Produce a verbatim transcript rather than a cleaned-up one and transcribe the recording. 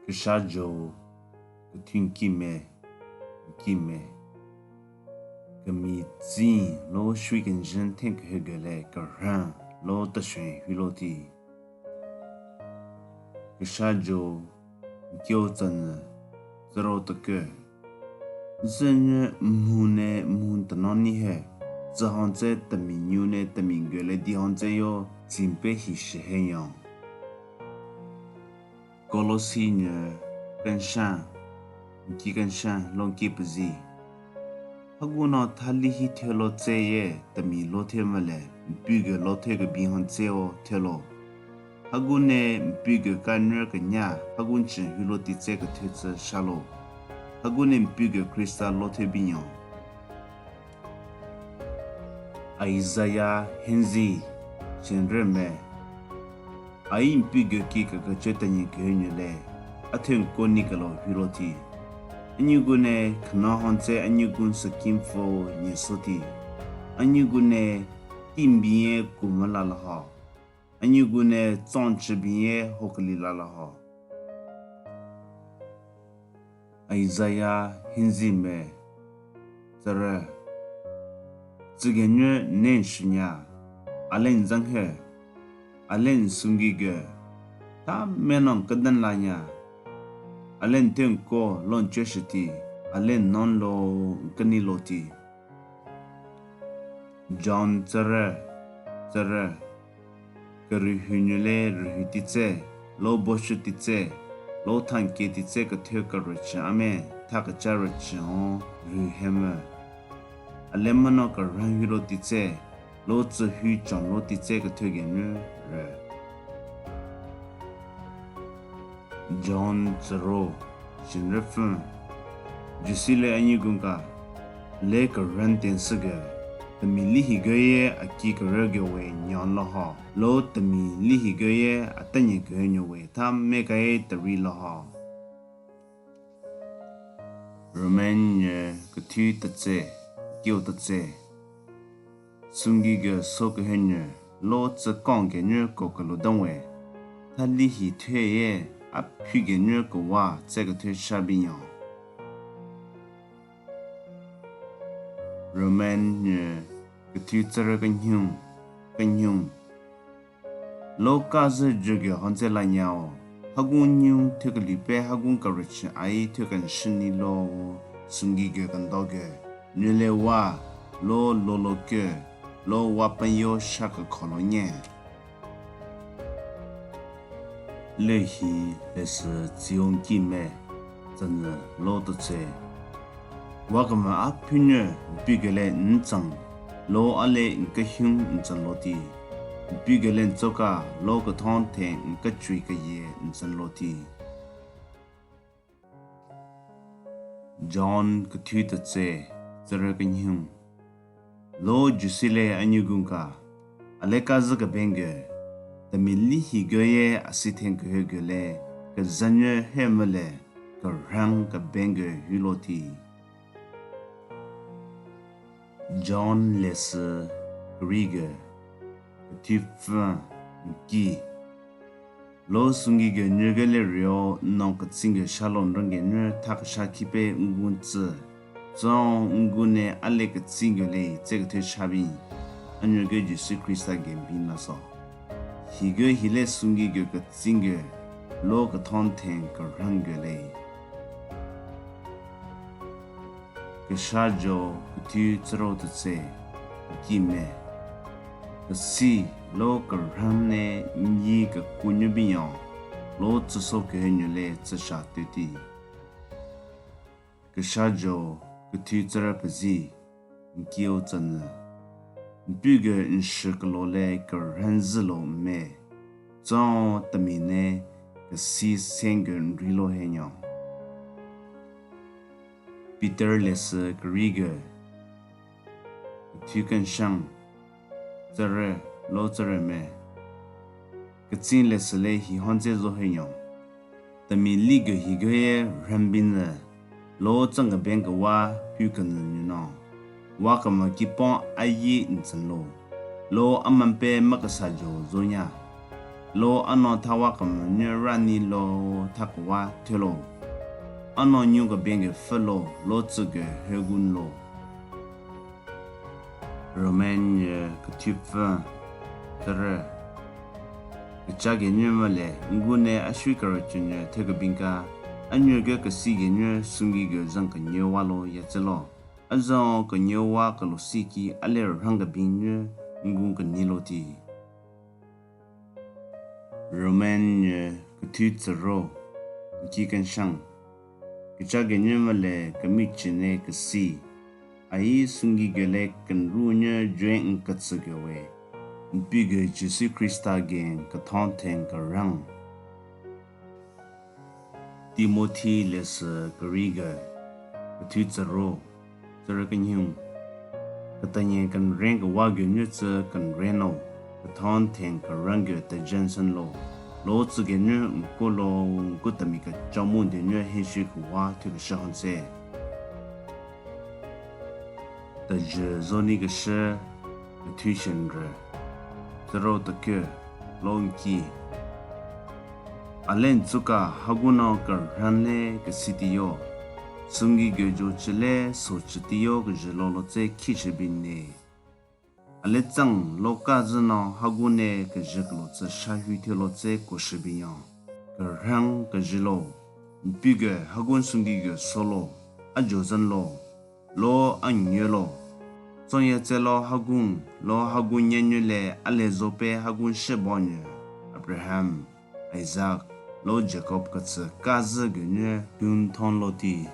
Kesha jo, kethu nki me, nki me. Kemi tsin lo shwi kenjen thenkehe gele kerhan lo teshwen hilo ti. Kesha jo, nkyo tsanü, tsüro teke. Zenye mhune mhun tenoni he, tsü hantse temi nyu ne temi gele di hantse yo, tsimpe hi shehe yang. Kolosi nye kenshan, nki kenshan, lo nki pezi. Hagu no thali hi thelo tseye, temi lo the mele, mpi ge lo the ke bi hantse o thelo. Hagu ne mpi ge ka nyer kenya, hagu nchen hilo ti tse ke the tse shalo. Hagu ne mpi ge Krista lo the binyo. Isaiah henzi, shenre me. Ayi mpi ge ki ke keche tenye ke nyu le. Athen ko ni ke lo hilo ti. Anyi gu ne kena hantse anyi gu se kim fo nye so ti. Anyi gu ne timbiye kumala la ho. Anyi gu ne tsonche biye hokeli la la ho. Isaiah henzi me, tsüre. Tsügenye nen shinya, alen zanghe, alen sungi ge, ta menon keden la nya, alen tenko lon cheshiti, alen non lo keni lo ti. John tsüre, tsüre. Kerühü nyule rühü titse, lo boshu titse, lo thanke titse kethe kerüchü ame, tha kecha rüchü o rühü hemü. Alemano kerhan hü lo titse, lo tsü hü chon lo titse kethe genü rü. John tsüro, shinre pfün. Jisile anyi gun ka, le kerhan tense ge, temi li hi geye aki kerü ge we nyon lo ho, lo temi li hi geye atanye ge nyo we ta me kaye teri lo ho. Roman nye kethu tetse, kyo tetse. Sungi ge so kehenye, lo tsü kong genye ko kelo dong we. Thali hi thwe ye, a phi genye ko wa tse kethu sha binyo. Roman nye kethu tsere kenyung, kenyung. Lo ka zü jü ge hon tse la nyao, hagung nyung thwe keli pe hagung kerüchü ai thwe kenshü ni lo, sungi ge kendo ge, nyule wa, lo lo lo ke, lo wa pen yo sha ke kho lo nye. Le hi le sü Zion ki me, tsü nyü lo to tse. Wa kema a phi nyü, mpi gele ntsang, lo a le nkehyung ntsang lo ti. Mpi gele ntsoka, lo kethon the nkechui keye ntsang lo ti. John kethu tetse, tsere kenyung. Lo Jisile anyi gun ka, ale ka zü keben ge, temi li hi geye asi then kehe ge le, kezanye he mele, kerhang keben ge hü lo ti. John le sü keri ge, kethu pfü nki. Lo sungi ge nyü ge le rio, non ketsin ge sha lo nreng ge nyü tha kesha ki pe ngun tsü. Tsü ngun ne a le ketsin ge le tse kethu sha bin. A nyü ge Jisu Krista ge bin la so. Hi ge hi le sungi ge ketsin ge, lo kethon then kerhang ge le. Kesha jo kethu tsüro tetse, ki me. Kesi lo kerhang ne nyi keku nyu binyo, lo tsü so kehe nyule tsü sha teti. Kesha jo kethu tsüre pezi, nki o tsü nyü. Mpi ge nshü kelo le kerhang zü lo me. Tsü temi ne kesi sen ge nri lo he nyo. Peter le sü keri ge, kethu kenshang, tsüre, lo tsüre me. Ketsin le sü le hi hon tse zo he nyo. Temi li ge hi ge ye rhambin le, lo tsang keben ke wa hü kenü nyu no. Wa kema ki pon a yi ntsün lo. Lo a man pe ma kesa jo zo nya. lo ano thawa kemenyu rani lo thakewa thelo. Ano nyu keben ge felo lo tsü ge hyegun lo. Roman nyü kethu pfü, thürü. Kecha genyü male, ngu ne ashwi kerüchü nyü thekebinka, anyü ge kesi genyü sungi ge zang kenyü wa lo yatselo. Azan kenyü wa kelo siki ale rhang kebin nyü ngu kenyi lo ti. Roman nyü kethu tsüro, nki kenshang. Kecha genyü male kemichü ne kesi. Ayi sungi gele kenru nyü jwe nketsü gewe. Mpi ge Jisu Khrista gen kethon theng kerang. Timothy lese keri ge, kethu tsüro, tsüro kenyung. Ketenye kenren kewa ge nyü tsü kenren no, kethon theng kerang ge tejensen lo. Lo tsü genyü nko lo nko temi kechamu de nyü henshi kewa thü keshahan se. Tejü zoni keshü, kethu shenrü. Tsüro tokyo, lo nki. Alen tsuka hagu no kerhan le kesitiyo. Sungi gejo chile so chitiyo kejü lo lo tse khichebin ne. Ale tsang lo kazü no hagu ne kejü kelo tsü shahu thelo tse koshebin yo. Kerhan kejü lo. Mpi ge hagun sungi ge solo. Ajo zan lo. Lo anyü lo. Tsonye tse lo hagun, lo hagun nyenyü le ale zo pe hagun shebonyü. Abraham, Isaac, lo Jacob ketsü kazü genyü gun thon lo ti.